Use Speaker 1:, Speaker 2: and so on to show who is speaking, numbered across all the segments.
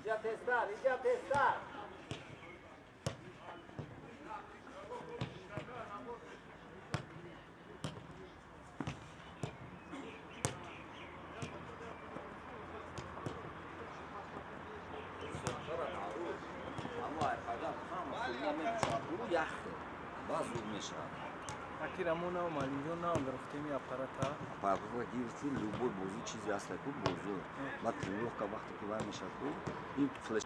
Speaker 1: Иҷа тезтар, иҷа тезтар.
Speaker 2: Акирамона маълимҷон нав гирифтеми аппарата.
Speaker 3: Аппаратро гирифти, любой бозӣ чизе аст ку бозор. Баъд тренировка вақте ки вай мешавад ку ин флеш.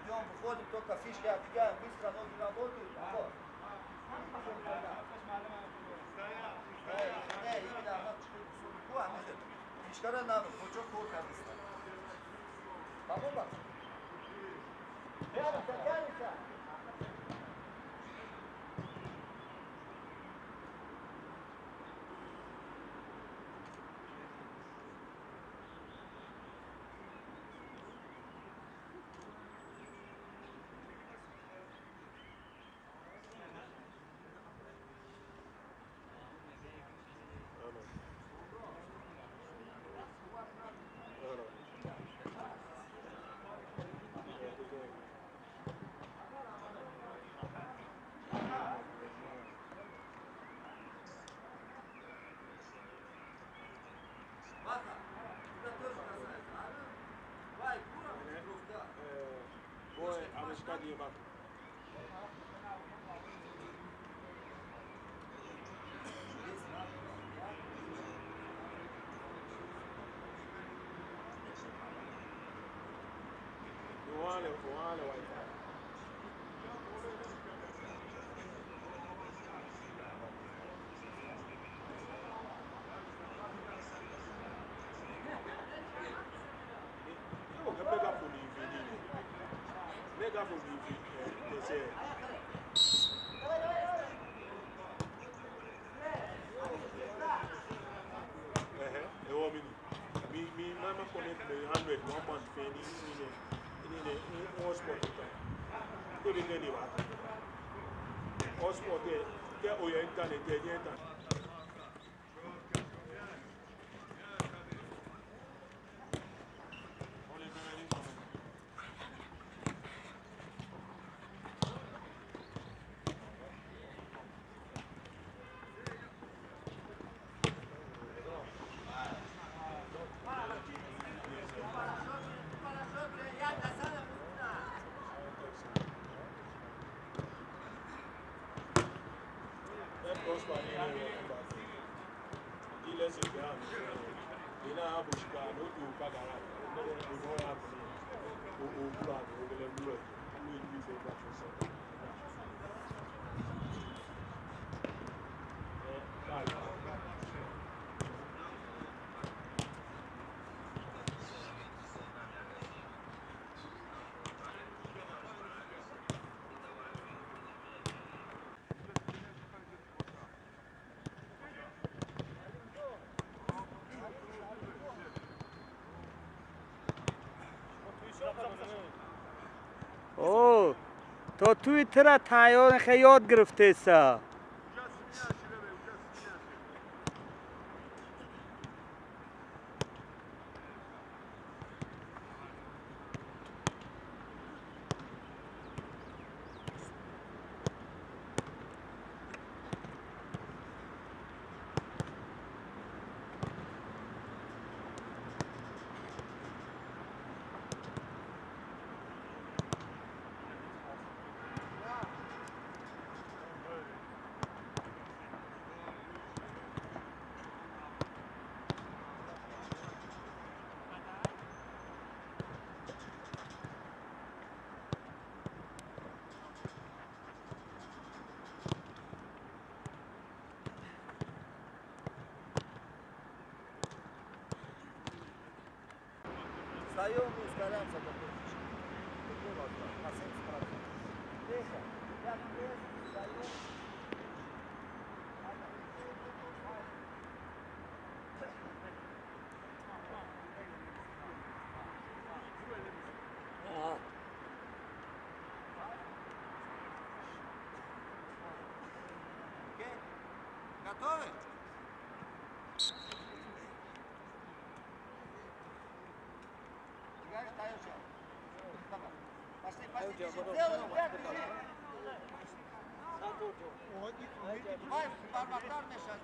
Speaker 1: Идем, выходим, только фишки отбегаем, быстро ноги работают. Вот. Не, именно она фишкара нам, кучок кор кардиста. Помогла? Тянется, тянется.
Speaker 4: О, то туи тира тайёр ёд гирифтеса.
Speaker 1: Встаем и ускоряемся до точки. Такой возврат на 70%. Тихо. Рядом лес, встаем. Готовы? Пошли, пошли, делай, бежи. Давай, барбатар мешад,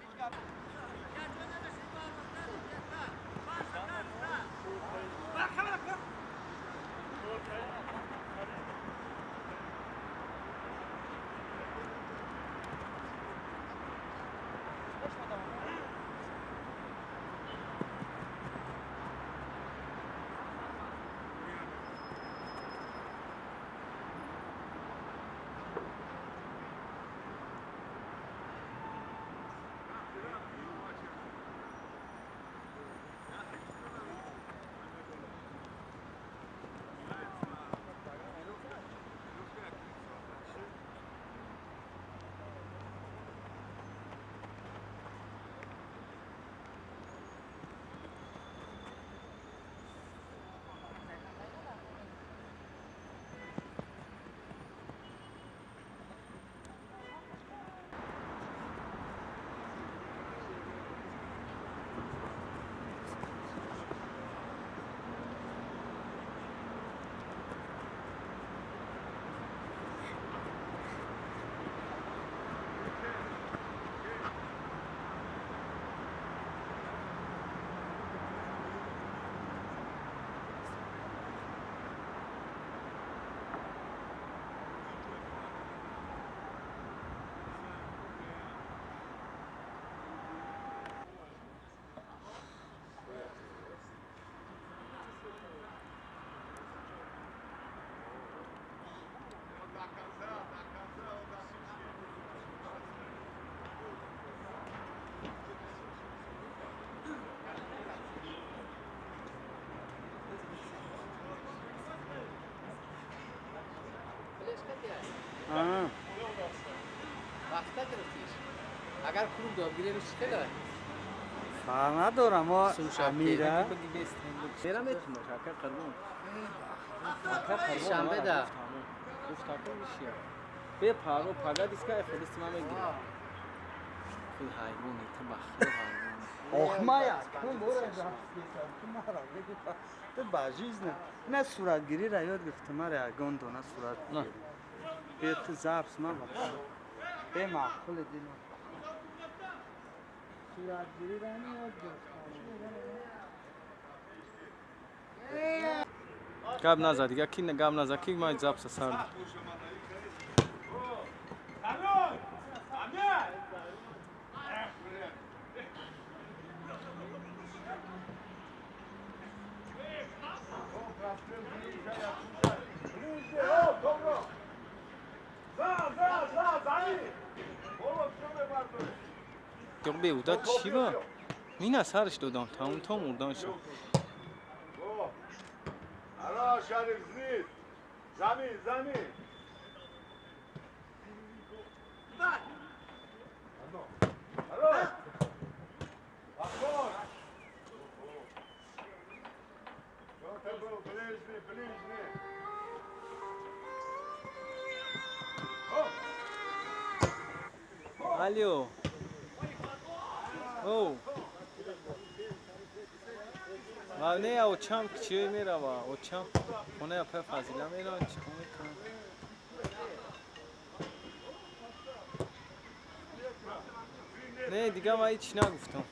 Speaker 5: Вақта гирифтиш. Агар клуб доб гирем чӣ хела?
Speaker 4: Фарқ надорам, мо Амира.
Speaker 2: Мера метунаш, ака қурбон. Ака қурбон.
Speaker 5: Шанбе да.
Speaker 2: Гуфт ака мишия. Бе паро пага диска хелис ма мегирам. Худ ҳайвоне, ту бахло ҳайвоне.
Speaker 4: Ох, мая, кун бора ту мара бегу. Ту ба жизни. На суратгириро ёд гирифтам, мара ягон дона суратгирӣ. Бе ту запс ма ба. Бе маъқул дилам. Суратгириро ёд гирифтам.
Speaker 2: Гап назад, дига ки гап назад, ки ман запса сар. Беуда чӣ ба? Мина сараш додам, тамом то мурдан шуд. Алло. Оу. Не, очам чӣ мерава? Очам хонаи апаи Фазила мерава, чӣ кор мекунам? Не, дига ман ҳеҷ нагуфтам.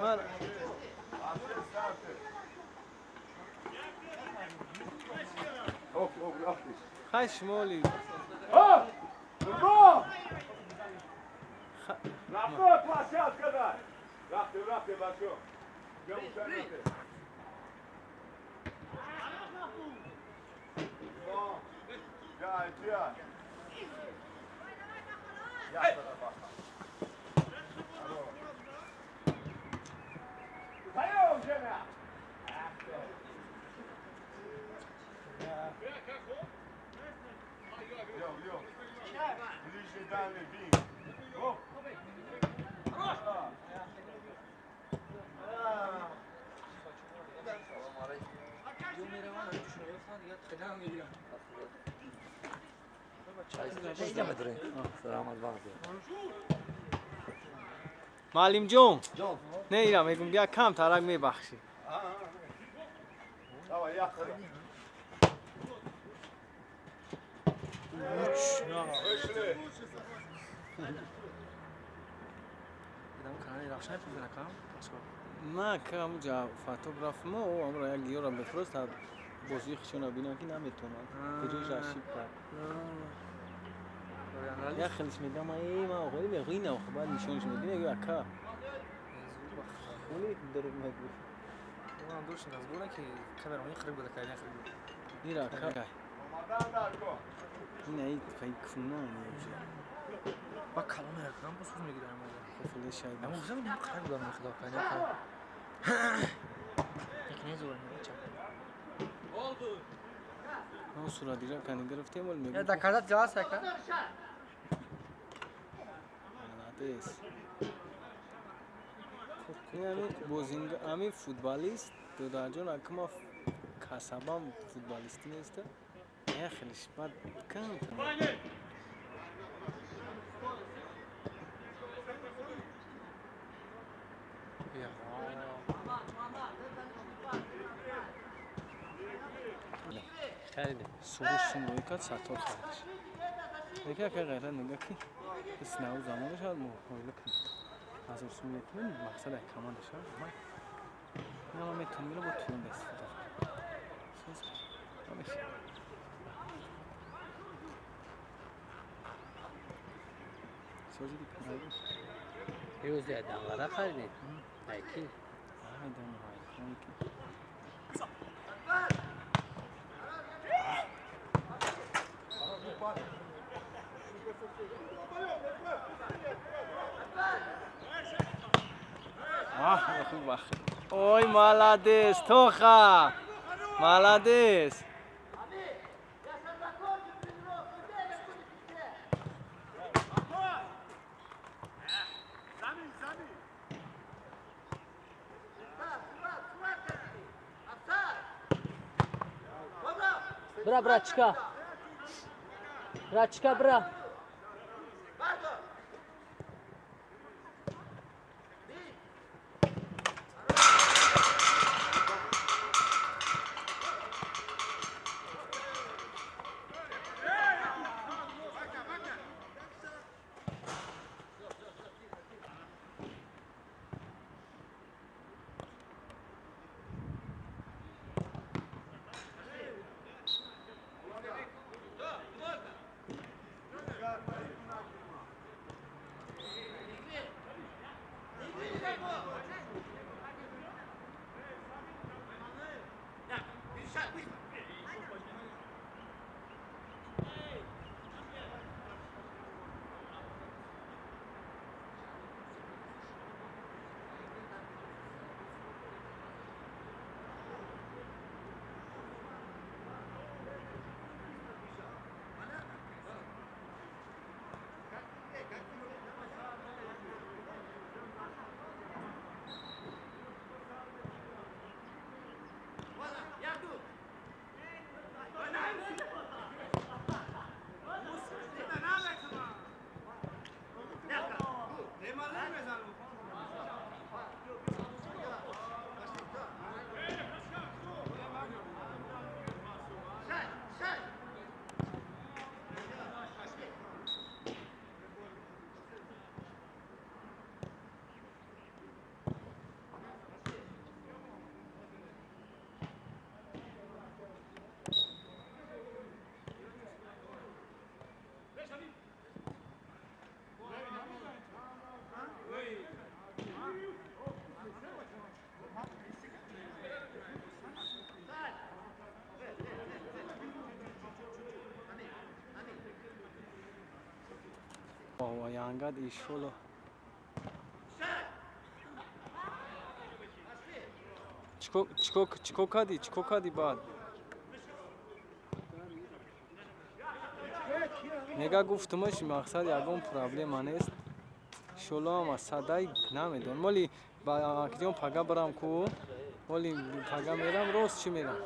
Speaker 2: Ман хай шумоли. Маълимҷон, не ира мегум бия кам тарак мебахшӣ. Ма камуҷа фотограф мо амра як гиёра бифрост та бозии хишона бинам ки наметонад. Куҷош ашиб кард. Як хелиш мегам эй ма охоли мегӯи на охо баъд нишонш медиҳ мегӯ ака. Холи дурӯғ мегӯ. Ира ака. Ина эй файкфуна не уже.
Speaker 6: Ба калома якам босуз мегирам.
Speaker 2: Хофле шай.
Speaker 6: Аммо гузам ин қариб будам худо кайна. Як не зур не ча.
Speaker 2: Мо суратгира кани гирифтем вал мегӯ.
Speaker 6: Я доказать ҷаласа ака.
Speaker 2: Молодец. Ин бозинг ами футболист додарҷон акма касабам футболисти неста. Я хелиш бад кам. Суруш сумрои кард саттор харидаш. Яке ака ғайрат мега ки ис нав замона шавад мо ҳоила кунем. 1000 сум мекунем мақсад як команда шавад. Ма метавонем мера бо туён истифода кунем. Созиди канал.
Speaker 5: Юзе данғара харидед. Айки.
Speaker 2: Ай данғара. Ой, молодец, Тоха! Молодец!
Speaker 5: Бра, брачка! Брачка, бра!
Speaker 2: Янгад ишоло. Чико кади? Чико кади баъд? Мега гуфтумаш мақсад ягон проблема нест. Шолоам аз садай намедон. Моли ба акҷон пага барам ку? Моли пага мерам рост чӣ мерам?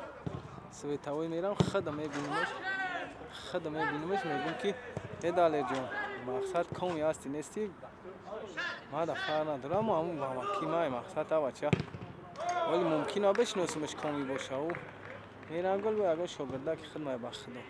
Speaker 2: Световой мерам, хада мебинамаш, хада мебинамаш, мегӯм ки э Далерҷон, мақсад коми ҳасти нести, мада фарқ надорам, ҳамун бамаки май мақсад авача. Вале мумкин а бишносимаш коми боша ӯ. Мерам гул бо ягон шогирда ки хидмай ба худо.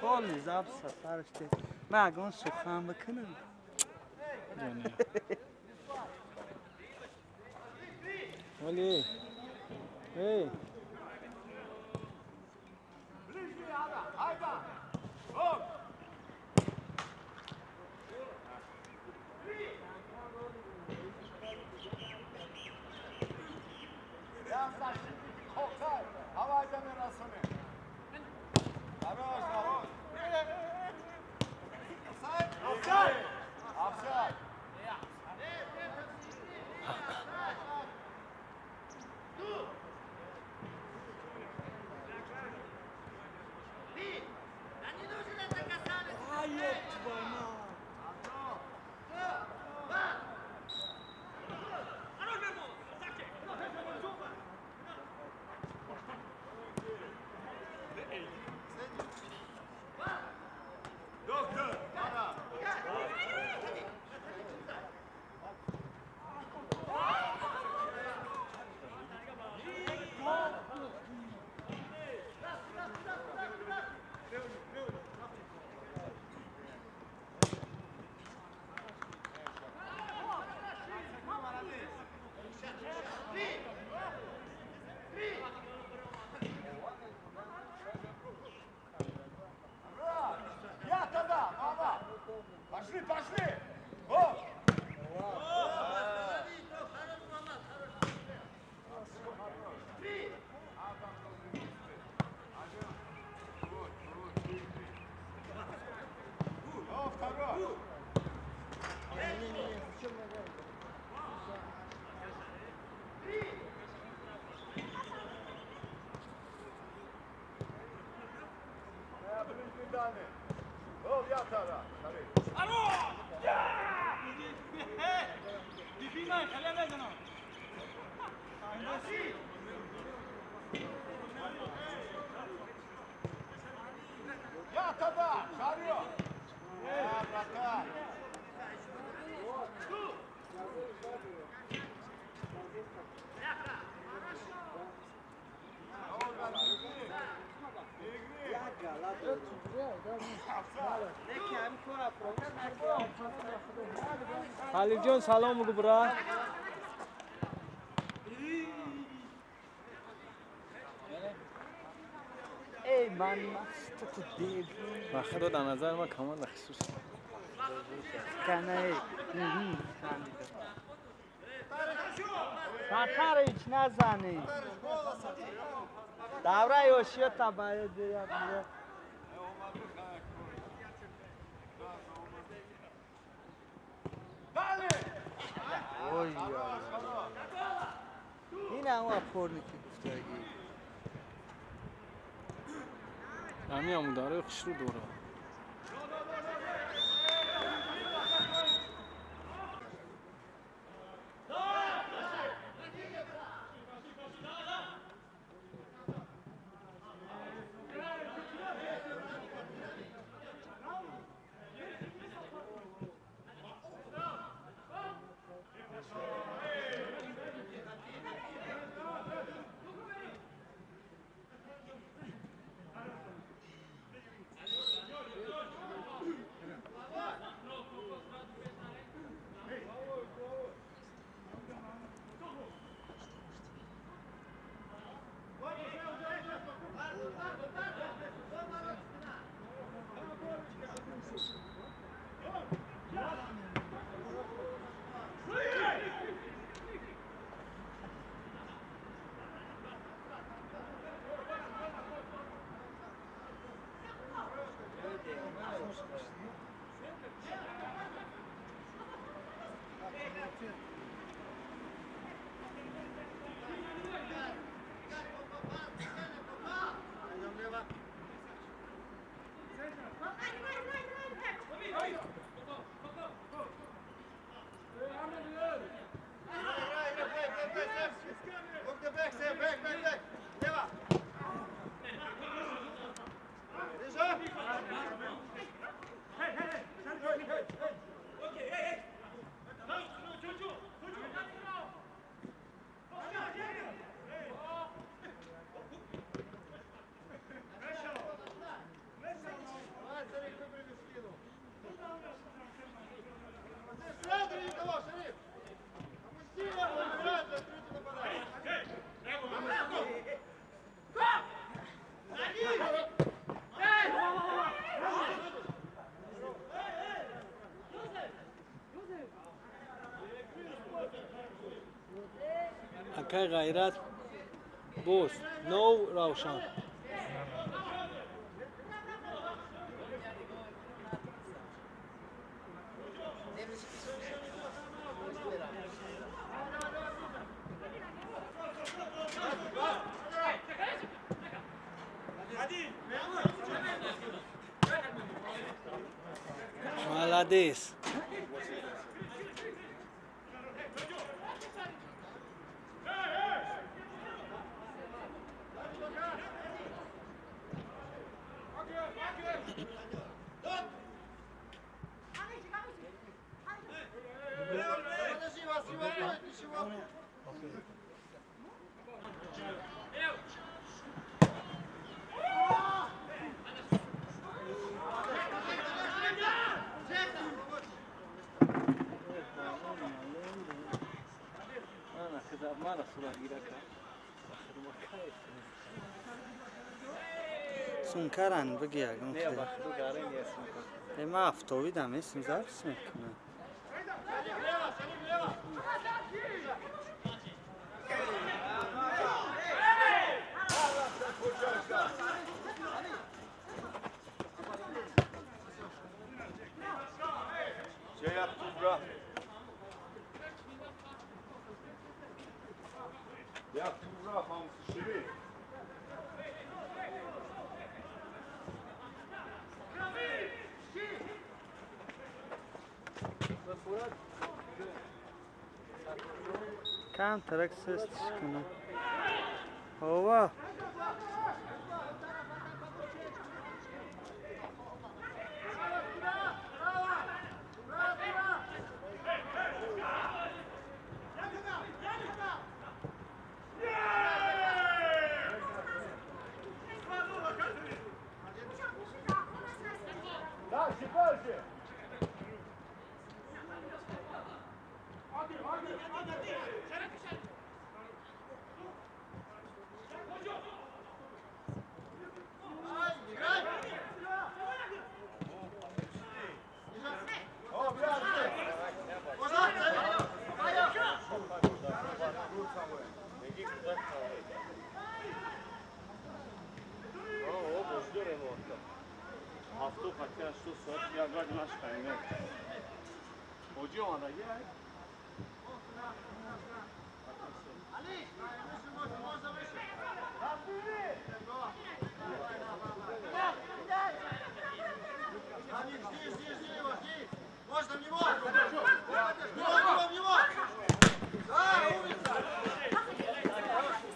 Speaker 4: Полный запись сараште. Ман ягон сухан бикунам.
Speaker 2: Вали. Эй.
Speaker 1: Пошли, пошли! Оп!
Speaker 2: Халилҷон салом бугу бра.
Speaker 4: Эй ман маст ту дев.
Speaker 2: Ба худо дар назар ма команда хусус.
Speaker 4: Канай. Сатарич назани. Давраи ошиё табаё дея. Ой, ин ҳамо опорники гуфтагӣ.
Speaker 2: Ҳами амударои хушрӯ дора. Акай Ғайрат боз нов Равшан. Молодец.
Speaker 4: Сункаран бигӣ ягон ма афтовидам эсм запис мекунам. Кам тарак сестиш кунам. Ова.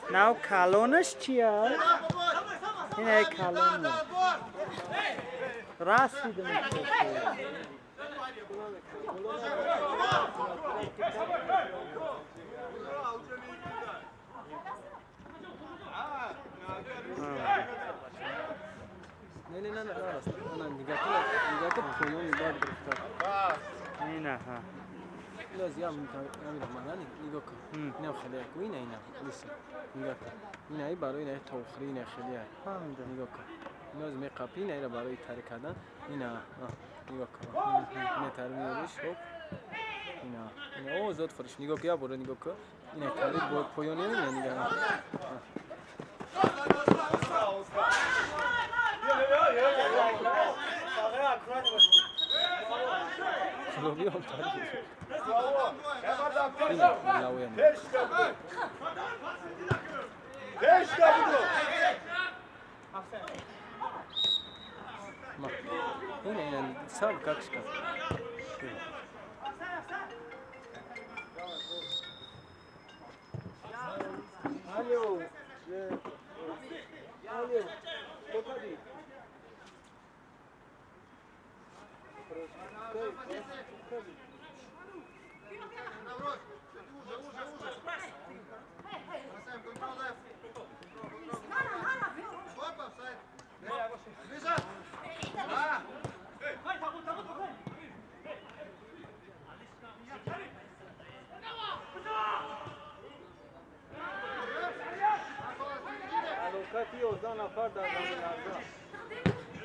Speaker 4: Нав калонаш чия? Ин калон. Расидем.
Speaker 2: Не, не, не, не, не, нигоҳ кун, поёни бад гирифта.
Speaker 4: Ина ҳа.
Speaker 2: Илоз ям мана нигоҳ кун. Инам хеле ку ина ина. Лиса. Нигоҳ кун. Ина ай барои ина тавхри ина хеле ай. Нигоҳ кун. Илоз меқапи ина ира барои тари кардан. Ина нигоҳ кун. Ина тари меориш, хоп. Ина. Ина о зод фуриш. Нигоҳ кун, я боро нигоҳ кун. Ина калид бо поёни ина нигоҳ. Клубиам Сам как шкаф.
Speaker 4: Алло, алло, покажи.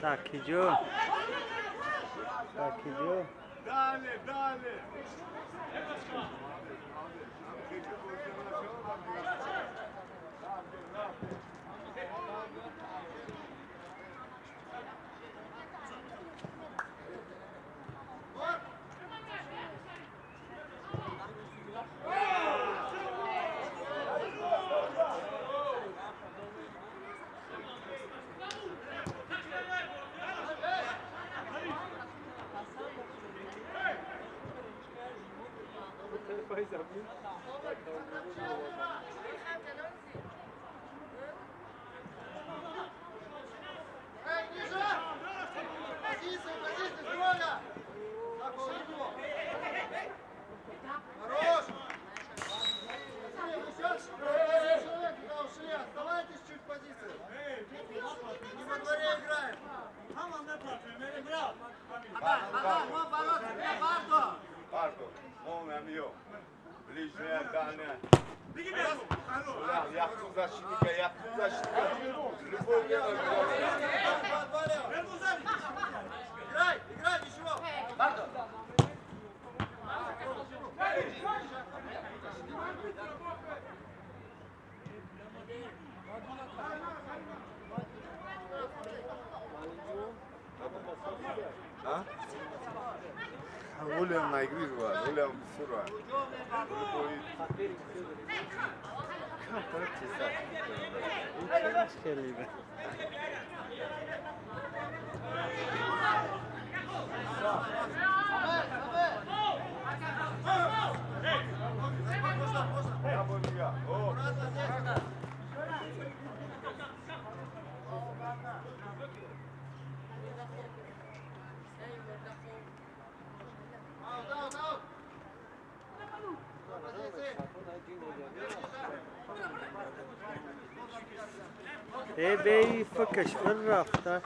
Speaker 4: Такиҷо. Такиҷо.
Speaker 1: Дале, дале. Улям наигрывал, улям сура.
Speaker 4: Эй, бей, факаш, рафта.